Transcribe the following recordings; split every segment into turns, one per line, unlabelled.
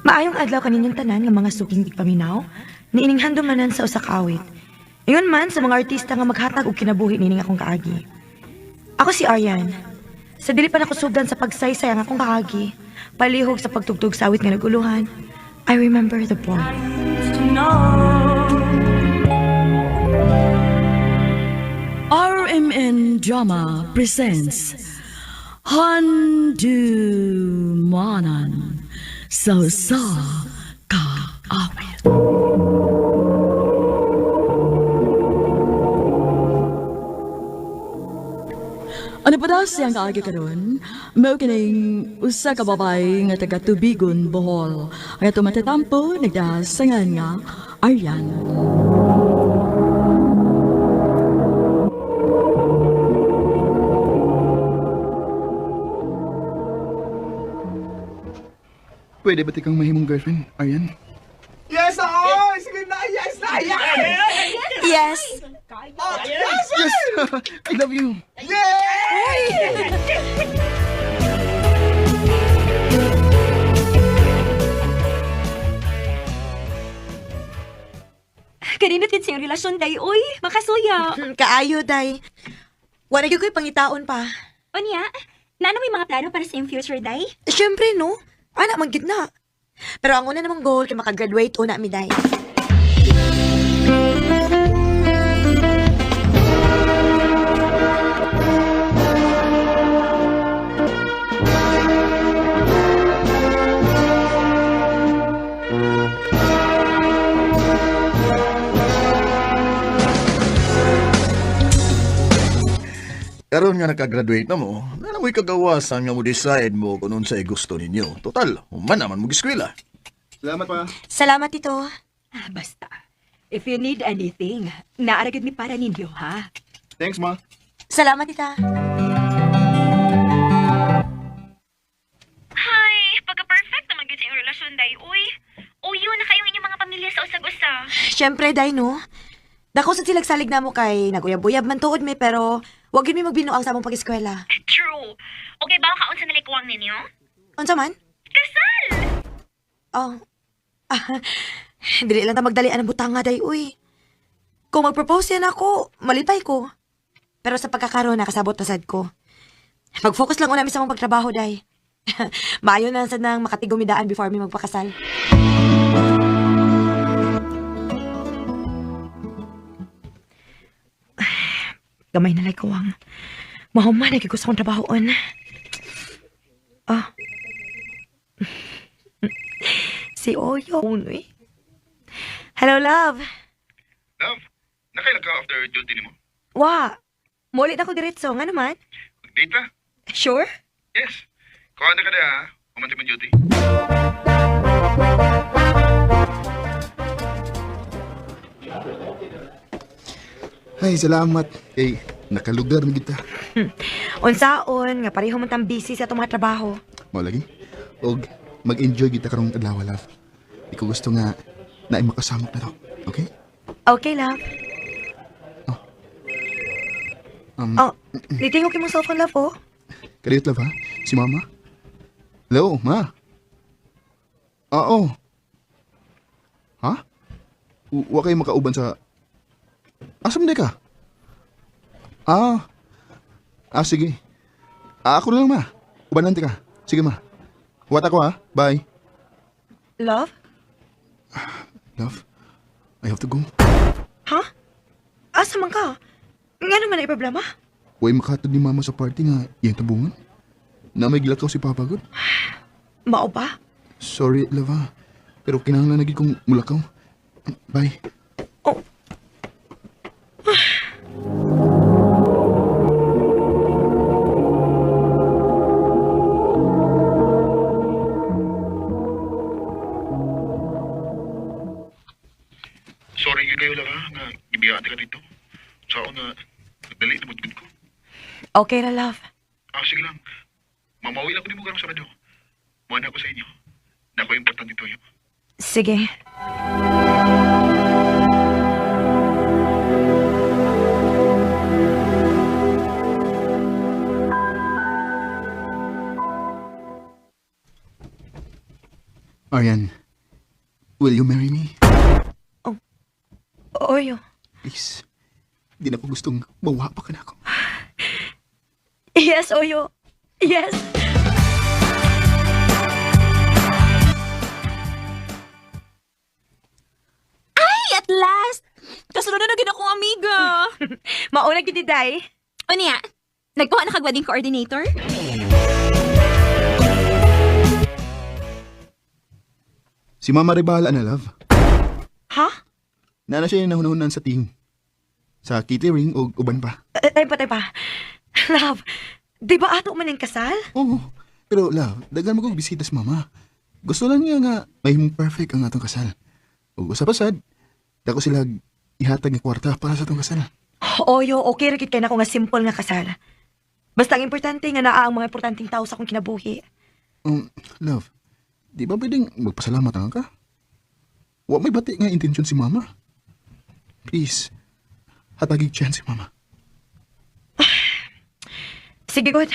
Maayong adlaw kaninyong tanan nga mga suking tigpaminaw, niining handumanan sa usa ka awit. Ingon man sa mga artista nga maghatag og kinabuhi nining akong kaagi. Ako si Aryan. Sa dili pa nakusugdan sa pagsaysay ang akong kaagi, palihog sa pagtugtog sa awit nga naguluhan, I remember the boy.
RMN Drama presents Handumanan sa Usa Ka Awit. Ano pa daw siyang kaagi karon? Mao kining usa ka babae nga taga Tubigon, Bohol. Ang atong matatampo nagdasangan nga Aryan.
Pwede ba tikang mahimong girlfriend, Aryan?
Yes, oo! Sige na! Yes na! Yes!
Yes!
Yes!
Yes! I love you!
Yes!
Kanino tin siyang relasyon day, uy, makasuya.
Kaayo, day. Wala gyud ko'y pangitaon pa.
Unya, naano may mga plano para sa iyong future day?
Siyempre, no? Ana, man gyud na. Pero ang una namang goal kay makagraduate una mi, day.
Karon nga nakagraduate na mo, na mo'y kagawasan nga mo decide mo kung unsay gusto ninyo. Total, human naman mo giskwela.
Salamat pa.
Salamat, Tito.
Ah, basta. If you need anything, naaragad mi para ninyo, ha?
Thanks, ma.
Salamat, Tita.
Hi! Pagka-perfect naman gyud sa iyong relasyon day, uy. Uyo na kayong inyong mga pamilya sa usag-usa.
Siyempre, day, no? Dako sa silagsalig na mo kay naguyab-uyab man tuod mi, pero wag yun mi magbinuang sa among pag-eskwela.
True. Okay ba kaon sa nalikuwang ninyo?
Unsa man?
Kasal!
Oh. Ah, dili lang ta magdalian ang butanga, day, uy. Kung mag-propose yan ako, malipay ko. Pero sa pagkakaroon, nakasabot na sad ko. Mag-focus lang una mi sa among pagtrabaho, day. Maayo na sad nang makatigumidaan before mi magpakasal. Gamay na lay kawang. Mahuman na sa akong trabahoon. Ah. Si Oyo. Unoy. Hello, love.
Love, nakailan ka after duty nimo?
Wa. Mulit ako diretso. Nga naman.
Mag-date ta?
Sure?
Yes. Kuha na ka na ha. Umante mo duty. Ay, salamat. Kay, nakalugar na kita.
Unsaon, nga pareho man tang busy sa atong mga trabaho.
Mao lagi. Og mag-enjoy kita karong adlaw, love. Di ko gusto nga naay makasamok na to. Okay?
Okay, love. Oh, nitingog kay mong cellphone, love, oh.
Kadiyot, love, ha? Si mama? Hello, ma? Oo. Ha? Wa kayo makauban sa... Asa man di ka? Ah. Ah, sige. Ah, ako na lang, ma. Ubanan ti ka. Sige, ma. Huwat ako, ha? Bye.
Love?
Love, I have to go.
Ha? Asa man ka? Nga naman ay problema?
Huwag makatod ni mama sa party nga iyang tabungan. Na may gilakaw si Papa God.
Mao ba?
Sorry, love, ha? Pero kinahanglan na gid kong mulakaw. Bye.
Oh.
Sorry gyud kayo lang ha, nga gibiyaan ka dito. Sa una, nagdali na mo't ko.
Okay ra, love.
Ah, sige lang. Mamawi lang ko nimo karong Sabado. Muana ko sa inyo. Nako importante to yun.
Sige.
Arian, will you marry me?
Oh, Oyo.
Please. Di na ko gustong mawa pa ka na ako.
Yes, Oyo. Yes.
Ay, at last! Kasunod na gid akong amiga.
Mauna gid ni Day.
O niya, nagkuha na kag wedding coordinator?
Si Mama rin bahala na, love.
Ha?
Naana siya yung nahunahunan sa team. Sa catering o uban pa.
Tay pa, tay pa. Love, di ba ato man ang kasal?
Oo. Pero love, daghan mo kong bisita sa mama. Gusto lang niya nga may perfect ang atong kasal. Ug usa pa sad, dako sila ihatag nga kwarta para sa atong kasal.
Oyo, okay ra gid kay nako nga simple nga kasal. Basta ang importante nga naa ang mga importanteng tao sa akong kinabuhi.
Love, di ba pwedeng magpasalamat ang ka? Wa may bati nga intensyon si mama. Please, hatagig chance si mama.
Sige, good.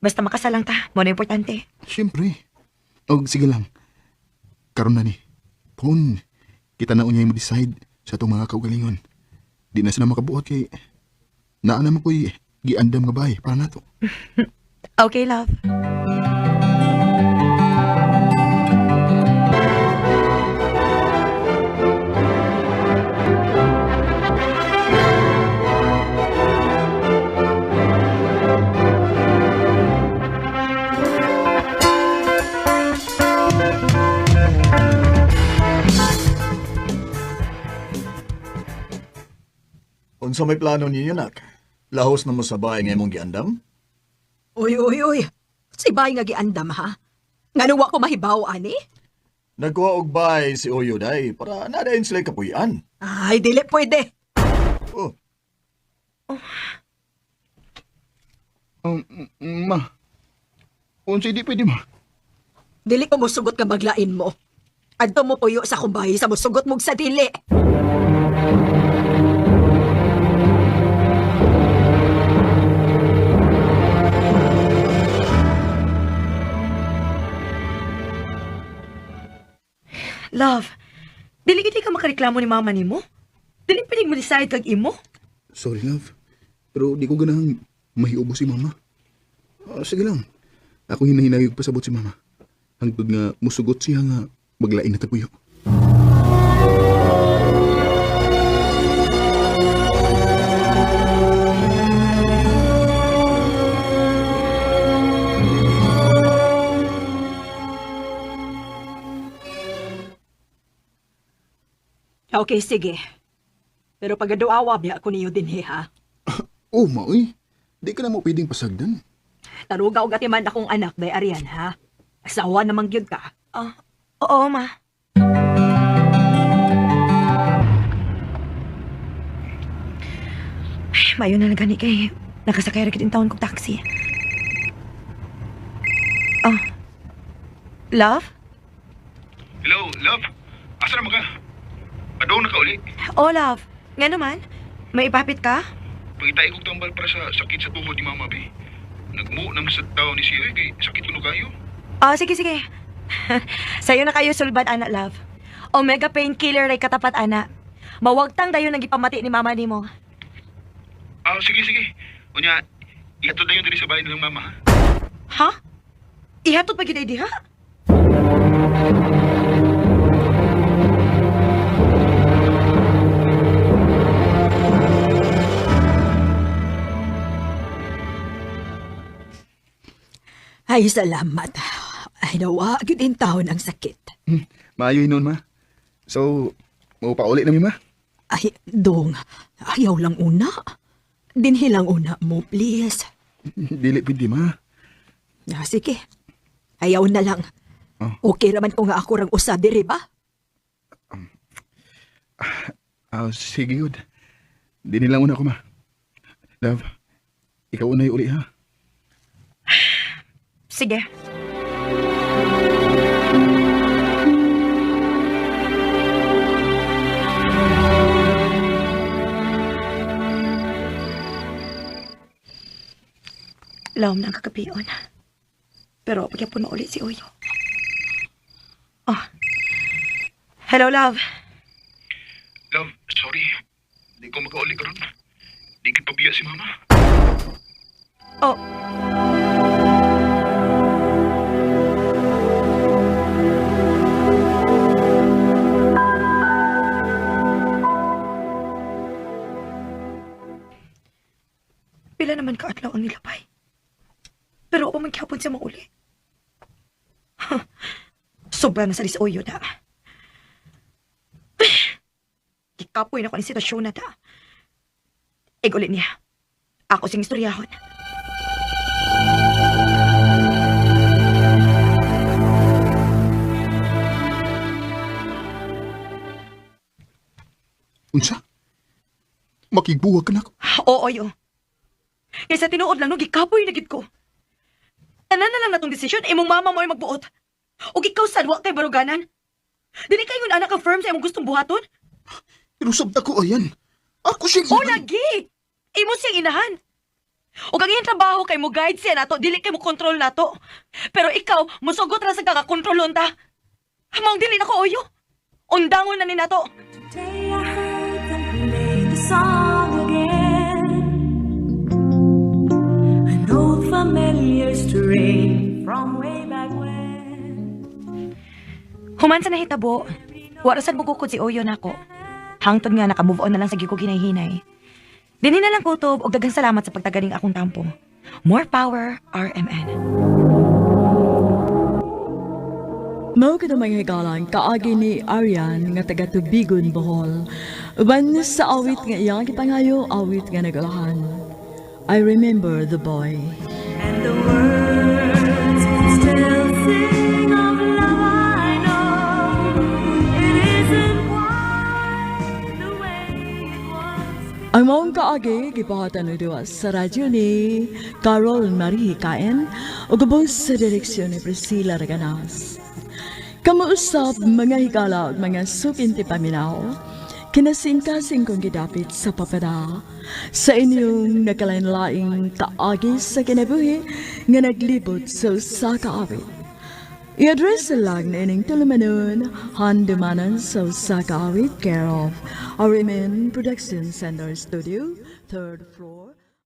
Basta makasal lang ta, mo na importante.
Siyempre. Og sige lang. Karon na ni. Pon, kita na unya mo decide sa atong mga kaugalingon. Di na sila makabuot kay naa naman ko'y giandam nga bay para nato.
Okay, love.
Unsa may plano ninyo, nak? Lahos na mo sa bahay nga imong giandam?
Uy, uy, uy. Si bay nga giandam ha? Ngano wa ko mahibaw ani?
Nagkuha og bahay si Oyo, day, para nadayon sila kapuy-an.
Ay, dili pwede.
Oh,
Ma, unsay di pwede ma?
Dili ko musugot nga maglain mo. Adto mo puyo sa akong bahay sa musugot mong sa dili.
Love, dili gid ka makareklamo ni mama nimo. Dili pwedeng mo decide kag imo.
Sorry, love. Pero di ko ganahang mahiubo si mama. Ah, sige lang. Ako hinahinayog pasabot si mama. Hangtod nga musugot siya nga maglain na tapuyo.
Okay, sige. Pero pagaduawa biya ako niyo dinhi ha.
Oh, maoy. Di ka na mo pwedeng pasagdan.
Taruga og atiman akong anak day Arian ha. Asawa namang gyud ka.
Ah, oo, ma. Ay, mayo na lang gani kay nakasakay ra gid in taon kog taxi. Ah. Love?
Hello, love. Asa naman ka? Adong na ka uli.
Oh, love. Nga naman, may ipapit ka?
Pangitay kog tambal para sa sakit sa tuhod ni mama, be. Nagmu naman sa tao ni siya, eh, kay sakit kuno kayo.
Ah, sige, sige. Sa'yo na kayo sulbad, ana, love. Omega painkiller ray katapat, ana. Mawagtang dayon ang gipamati ni mama nimo.
Ah, sige, sige. Unya, ihatod na yun diri sa bahay nilang mama, ha?
Ha? Ihatod pa gid ay diha?
Ay, salamat. Ay, nawa gyud in taon ang sakit.
Maayo yun ma. So, maupa uli na mi, ma.
Ay, dong, ayaw lang una. Dinhi lang una mo, please.
Dili pwede, ma.
Ah, sige. Ayaw na lang.
Oh.
Okay raman ko nga ako rang usa diri ba?
Ah, sige, good. Di nilang una ko, ma. Love, ikaw una yung uli, ha?
Sige. Lawom na ang kagabion. Pero pagyapon na ulit si Uyo. Oh. Hello, love.
Love, sorry. Di ko makauli karon. Di ko pabiya si mama.
Oh. Pila naman kaadlaw ang nilabay. Pero ako man gihapon siya mauli. Sobra na sa disoyo da. Gikapoy na ko ang sitwasyon na da. Igulit niya. Ako sing istoryahon.
Unsa? Makigbuwag ka na ako.
Oo, yo. Kaysa tinuod lang no, gikapoy na gid ko. Tanan na lang natong desisyon, imong mama mo ay magbuot. O ikaw sad wa kay baruganan. Dili kay ngun anak ka firm sa imong gustong buhaton.
Pero sabta ko ayan. Ako siyang
O lagi. Imo siyang inahan. O ang iyang trabaho kay mo guide siya nato, dili kay mo kontrol nato. Pero ikaw, musugot ra sa kakakontrolon ta. Maong dili na ko oyo. Undangon na ni nato.
Today I heard them play the song again. An old familiar strain from way back when.
Human sa nahitabo, wala sad mugukod si Oyo nako. Hangtod nga naka-move on na lang sa gyud ko ginahinay. Dinhi na lang kutob og daghang salamat sa pagtagaling akong tampo. More power, RMN.
Mao kita mga higalan kaagi ni Arian nga taga Tubigon, Bohol. Uban sa awit nga iyang gipangayo, awit nga nagulahan. I remember the boy.
And the words still sing of love I know. It isn't quite the way it was.
Ang maong kaagi gibuhatan og duwa sa radyo ni Carol Marie Hikaen ug ubos sa direksyon ni Priscilla Raganas. Kamuusap mga higala ug mga sukinti paminaw, kinasingkasing kong gidapit sa papada sa inyong nakalain-laing kaagi sa kinabuhi nga naglibot sa usa ka awit. I-address lang na ining tulumanon, handumanan sa usa ka awit, care of RMN Production Center Studio, third floor.